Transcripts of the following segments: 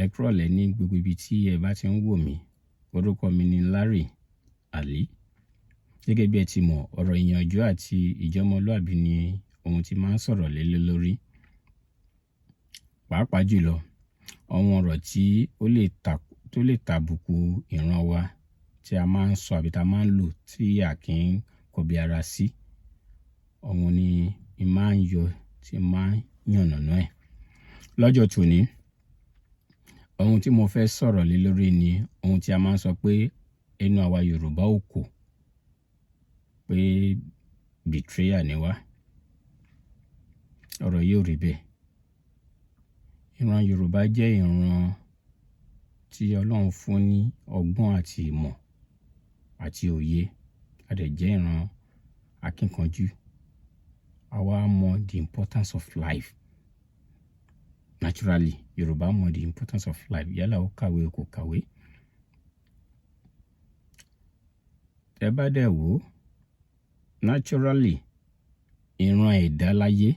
Ẹ kúrọ̀lẹ́ ní gbogbo ibi tí ẹ bá ti ń wò mí. Orúkọ mi ni Larry Ali. Gẹ́gẹ́ bí ẹ ti mọ̀, ọ̀rọ̀ ìyànjú àti ìjọmọlúàbí ni ohun tí máa ń sọ̀rọ̀ lé lórí. Pàápàá jùlọ, àwọn ọ̀rọ̀ tí ó lè ta, tó lè tàbùkù ìran wa tí a máa ń sọ àbí tí a máa ń lò tí a kì í kọbi ara sí. Òun ni n máa ń yọ tí máa ń yànnàná ẹ̀. Lọ́jọ́ tòní, ohun tí mo fẹ́ sọ̀rọ̀ lé lórí ni ohun tí a máa ń sọ pé ẹnu àwa Yorùbá ò kò, pé betrayer ni wá. Ọ̀rọ̀ yìí ò rí bẹ́ẹ̀. Ìran Yorùbá jẹ́ ìran tí Ọlọ́run fún ní ọgbọ́n àti ìmọ̀ àti òye. A dẹ̀ jẹ́ ìran akíkanjú. Àwa mọ the importance of life. Naturally, Yorùbá mọ the importance of life. Yálà ó kàwé o kò kàwé. Tẹ bá dẹ̀ wò, naturally, ìran ẹ̀dá láyé,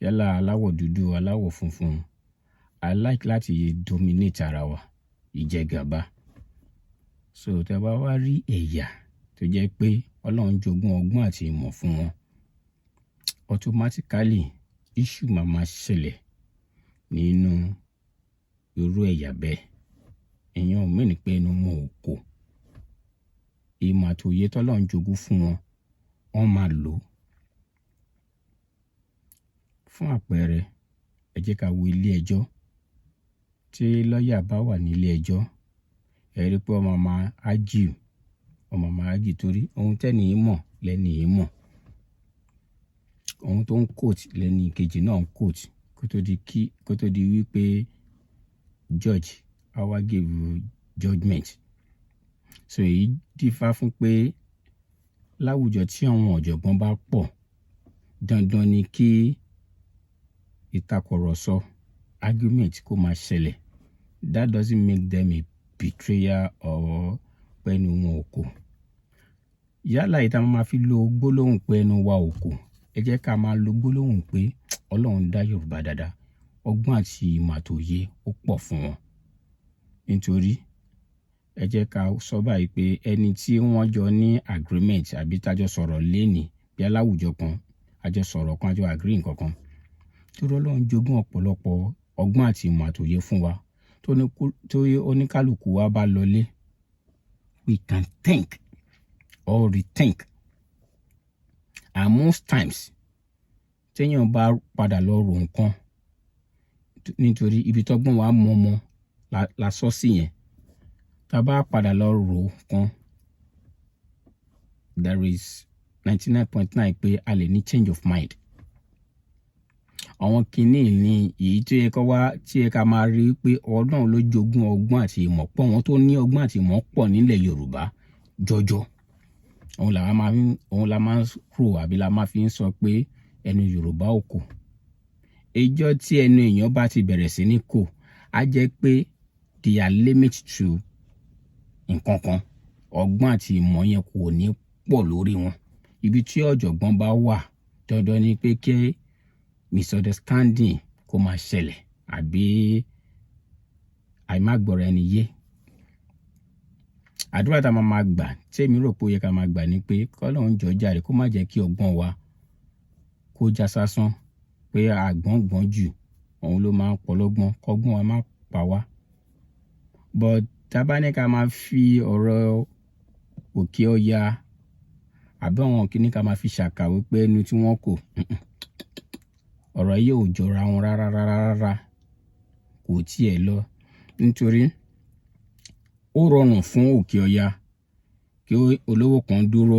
yálà aláwọ̀ dúdú, aláwọ̀ funfun, I like láti dominate ara wa, ìjẹgàba. So tẹ bá wá rí ẹ̀yà tó jẹ́ pé Ọlọ́run jogún ọgbọ́n àti ìmọ̀ fún wọn, automatically issue máa ma ṣẹlẹ̀ nínú irú ẹ̀yà bẹ́ẹ̀. Ìyẹn ò mean pé ẹnu wọn ò kò. Ìmọ̀ àti òye tí Ọlọ́run jogún fún wọn, wọ́n máa lò ó. Fún àpẹẹrẹ, ẹ jẹ́ ká wo ilé ẹjọ́. Tí lawyer bá wà ní ilé ẹjọ́, ẹ rí pé wọ́n máa ma argue, wọ́n máa ma argue torí ohun tẹ́ni yìí mọ̀ lẹ́ni yìí mọ̀. Ohun tó ń quote lẹ́ni kejì náà ń quote kó tó di wípé judge á wá give judgement. So èyí dífá fún pé láwùjọ tí àwọn ọ̀jọ̀gbọ́n bá pọ̀, dandan ni kí ìtàkùrọ̀sọ, argument, kó máa ṣẹlẹ̀. That doesn't make them a betrayer or pé ẹnu wọn ò kò. Yálà èyí tí a máa fi lo gbólóhùn pé ẹnu wa ò kò, ẹ jẹ́ ká máa lo gbólóhùn pé Ọlọ́run dá Yorùbá dáadáa. Ọgbọ́n àti ìmọ̀ àti òye ó pọ̀ fún wọn. Nítorí ẹ jẹ́ ká sọ báyìí pé ẹni tí wọ́n jọ ní agreement àbí tá jọ sọ̀rọ̀ lénìí bí aláwùjọ kan, a jọ sọ̀rọ̀ kan, a jọ agree nǹkan kan. Torí Ọlọ́run jogún ọ̀pọ̀lọpọ̀ ọgbọ́n àti ìmọ̀ àti òye fún wa, tó oníkálukú wa bá lọlé, we can think or rethink. And most times, téèyàn bá padà lọ rò nǹkan, nítorí ibi tọ́gbọ́n wa mọ̀ mọ́ la sọ sí yẹn. Tá bá padà lọ rò nǹkan, there is 99.9 pé a lè ní change of mind. Àwọn kinní ní èyí tó yẹ kó wá tí yẹ ká máa rí pé Ọlọ́run ló jogún ọgbọ́n àti ìmọ̀ pọ̀, wọn tó ní ọgbọ́n àti ìmọ̀ pọ̀ nílẹ̀ Yorùbá jọjọ. Òun la máa ń rò àbí la máa fi ń sọ pé ẹnu Yorùbá ò kò. Ìjọ́ tí ẹnu èèyàn bá ti bẹ̀rẹ̀ sí ní kò, á jẹ́ pé they are limit to nǹkan kan. Ọgbọ́n àti ìmọ̀ yẹn kò ní pọ̀ lórí wọn. Ibi tí ọ̀jọ̀gbọ́n bá wà, dandan ni pé kí misunderstanding kó máa ṣẹlẹ̀ àbí àìmágbọ́ra ẹni yé. Àdúrà tá a máa máa gbà tí èmi rò pé ó yẹ ká máa gbà ni pé k'Ọlọ́run jọ̀ọ́ jàre, kó má jẹ́ kí ọgbọ́n wa kó já sásán, pé àgbọ́n gbọ́n jù, òun ló máa ń pọlọ́gbọ́n, kọ́gbọ́n wa má pa wá. But tá bá ní ká máa fi ọ̀rọ̀ òkè ọya àbí àwọn kíní ká máa fi ṣàkàwé pé ẹnu tí wọ́n kò, ọ̀rọ̀ yìí ò jọra wọn rárá rárá rárá, kò tiẹ̀ lọ. Nítorí ó rọrùn fún òkè ọya kí olówó kan dúró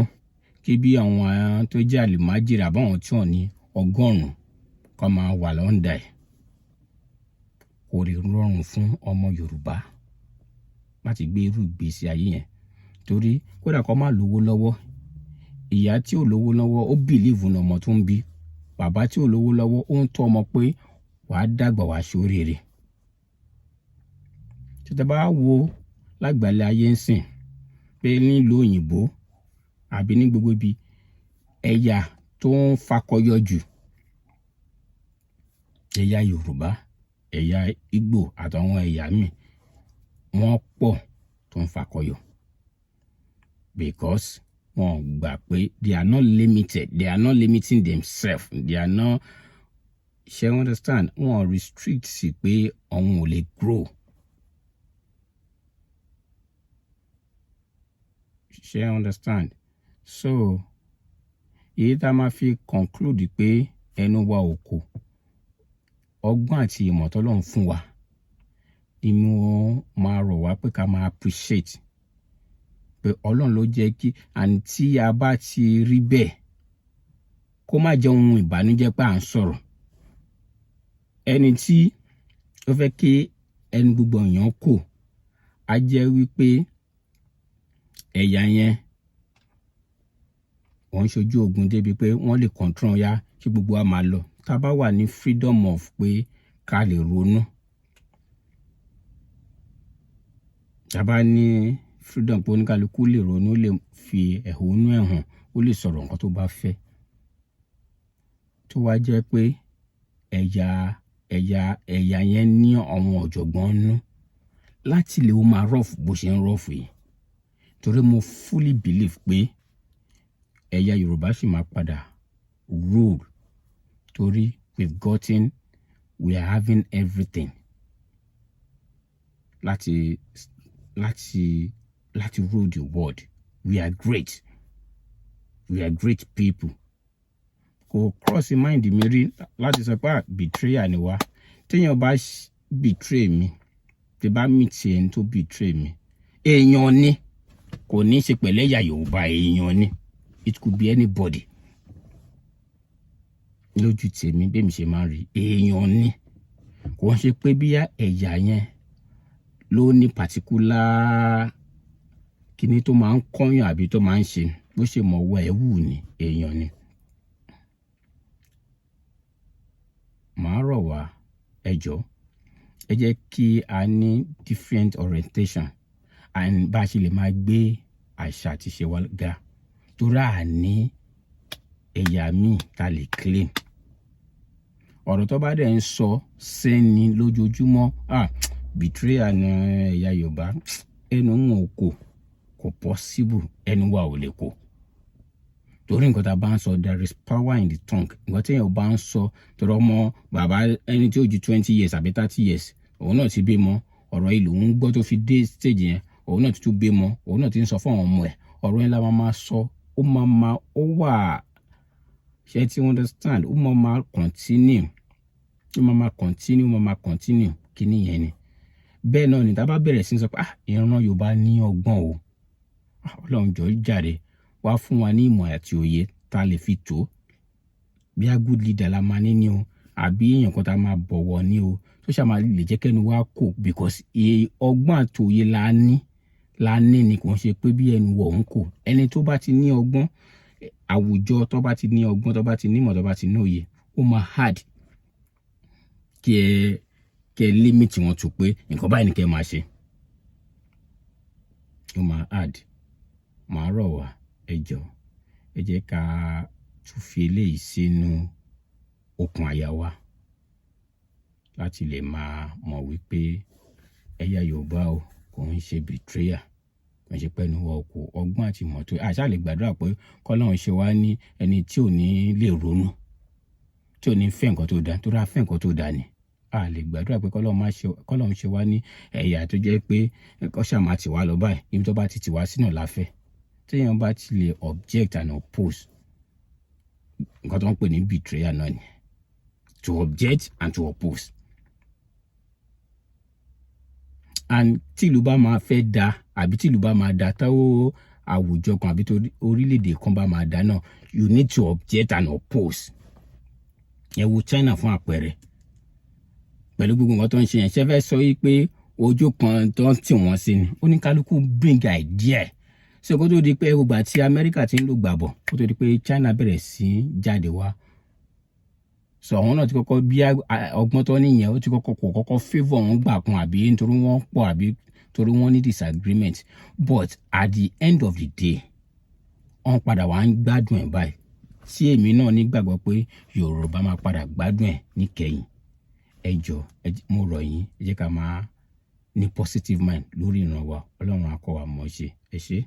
kí bí àwọn tó jẹ́ àlùmájìrì àbí àwọn tí wọ́n ní 100 kó máa wà l'under ẹ̀. Kò lè rọrùn fún ọmọ Yorùbá láti gbé irú ìgbésí ayé yẹn. Torí kódà kó má lówó lọ́wọ́, ìyá tí ò lówó lọ́wọ́, ó believe nínú ọmọ tó ń bí. Bàbá tí ò lówó lọ́wọ́, ó ń tọ́ ọmọ pé wàá dàgbà, wàá ṣoríire. Tí tẹ bá wo lágbàlá ayé ń sìn pé nílùú òyìnbó àbí ní gbogbo ibi, ẹ̀yà tó ń fakọyọ jù, ẹ̀yà Yorùbá, Ẹ̀yà Ìgbò àtàwọn ẹ̀yà míì, wọ́n pọ̀ tó ń fakọyọ because wọ́n gbà pé they are not limited, they are not limiting themselves, they are not, ṣe understand, wọ́n restrict sí pé àwọn ò lè grow. Ṣe understand? So èyí tá a máa fi conclude pé ẹnu wa ò kò, ọgbọ́n àti ìmọ̀ tọ́lọ́run fún wa ni mo máa rọ̀ wá pé ká máa appreciate pé Ọlọ́run ló jẹ́ kí, and tí a bá ti rí bẹ́ẹ̀, kó má jẹ́ ohun ìbànújẹ́ pé à ń sọ̀rọ̀. Ẹni tí ó fẹ́ kí ẹnu gbogbo èèyàn kò, á jẹ́ wípé ẹ̀yà yẹn wọ́n ń ṣojú ogun débi pé wọ́n lè control ya kí gbogbo wa máa lọ. Tá a bá wà ní freedom of pé ká lè ronú, tá a bá ní freedom pé oníkálukú lè ronú, ó lè fi ẹ̀hónú ẹ̀ hàn, ó lè sọ̀rọ̀ nǹkan tó bá fẹ́, tó wá jẹ́ pé ẹ̀yà yẹn ní àwọn ọ̀jọ̀gbọ́n nú láti lè ó máa rough bó ṣe ń rough yìí, torí mo fully believe pé ẹ̀yà Yorùbá sì máa padà rule, torí we are having everything láti rule the world. We are great, we are great people. Kò cross mind mi rí láti sọ pé betrayer ni wá. Téèyàn bá betray mi, tí bá meet ẹni tó betray mi, èèyàn ni, kò ní í ṣe pẹ̀lú ẹ̀yà Yorùbá, èèyàn ni, it could be anybody. Lójú tèmi, bí èmi ṣe máa ń rí, èèyàn ni, kò ń ṣe pé bíyá ẹ̀yà yẹn ló ní particular kíní tó máa ń kọ́yàn àbí tó máa ń ṣe bó ṣe mọ̀ wọ ẹ̀ wù ní, èèyàn ni. Màá rọ̀ wá, ẹ jọ̀ọ́, ẹ jẹ́ kí a ní different orientation and bá a ṣe lè máa gbé àṣà àti ìṣe wa ga, torí à ní ẹ̀yà míì tá lè claim. Ọ̀rọ̀ tó bá dẹ̀ ń sọ sẹ́ni lójoojúmọ́, betrayal ni ẹ̀yà Yorùbá, ẹnu wọn ò kò, kò possible, ẹnu wa ò lè kò, torí nǹkan tá a bá ń sọ, there is power in the tongue. Nǹkan tí èèyàn bá ń sọ, torí ọmọ bàbá ẹni tí ó ju 20 years àbí 30 years, òun náà ti bímọ, ọ̀rọ̀ ìlú ń gbọ́ tó fi dé stage yẹn, òun náà ti tún bímọ, òun náà ti ń sọ fún àwọn ọmọ ẹ̀, ọ̀rọ̀ yẹn la máa máa sọ, ó máa máa ó wà, ṣe ti understand? Ó máa máa continue, ó máa máa continue, ó máa máa continue kíní yẹn ni. Bẹ́ẹ̀ náà ni tá a bá bẹ̀rẹ̀ sí ní sọ pé, ah, ìran Yorùbá ní ọgbọ́n o, Ọlọ́run jọ̀ọ́ jàre, wá fún wa ní ìmọ̀ àti òye tá a lè fi tó bí a good leader la máa ní ní o, àbí èèyàn kan tá a máa bọ̀wọ̀ ní o, tó ṣáà máa lè jẹ́ kẹ́nu wa kò, because ọgbọ́n àti òye la ní ni, kò ń ṣe pé bí ẹnu wọ̀ ń kò. Ẹni tó bá ti ní ọgbọ́n, àwùjọ tó bá ti ní ọgbọ́n, tó bá ti ní ìmọ̀, tó bá ti ní òye, ó máa hard kí ẹ limit wọn tó pé nǹkan báyìí ni kẹ́ ẹ máa ṣe. Ó máa hard. Màá rọ̀ wá, ẹ jọ̀ọ́, ẹ jẹ́ ká tún fi eléyìí sínú okùn àyà wa láti lè máa mọ̀ wípé ẹ̀yà Yorùbá o kò ń ṣe betrayer, kò ń ṣe pé ẹnu wa kò, ọgbọ́n àti ìmọ̀ tó a ṣáà lè gbàdúrà pé kọ́lọ́run ṣe wá ní ẹni tí ò ní lè ronú, tí ò ní fẹ́ nǹkan tó dáa, torí a fẹ́ nǹkan tó dáa ni. A lè gbàdúrà pé kọ́lọ́run ṣe wá ní ẹ̀yà tó jẹ́ pé kó ṣáà máa tì wá lọ báyìí, ibi tó bá ti tì wá sínú la fẹ́. Téèyàn bá ti lè object and oppose, nǹkan tó ń pè ní betrayal náà ni to object and to oppose. And tí ìlú bá máa fẹ́ da, àbí tí ìlú bá máa da, táwọn àwùjọ kan àbí orílẹ̀-èdè kan bá máa da náà, you need to object and oppose. Ẹ wo China fún àpẹẹrẹ, pẹ̀lú gbogbo nǹkan tó ń ṣe yẹn, ṣe fẹ́ sọ yìí pé ojú kan tó ń tì wọ́n sí ni? Oníkálukú bring idea. Ṣé kó tó di pé gbogbo àti Amẹ́ríkà ti ń lò gbàbọ̀, kó tó di pé China bẹ̀rẹ̀ sí jáde wá, so àwọn náà ti kọ́kọ́ bí ọgbọ́n tó níyẹn, ó ti kọ́kọ́ kò kọ́kọ́ favour wọn gbà kan, àbí nítorí wọ́n pọ̀, àbí torí wọ́n ní disagreement, but at the end of the day, wọ́n padà wá ń gbádùn ẹ̀ báyìí. Tí èmi náà nígbàgbọ́ pé Yorùbá máa padà gbádùn ẹ̀ níkẹyìn. Ẹ jọ̀ọ́, mo rọ̀ yín, ẹ jẹ́ ká máa ní positive mind lórí ìran wa. Ọlọ́run á kọ́ wa mọ̀ ṣe. Ẹ ṣé.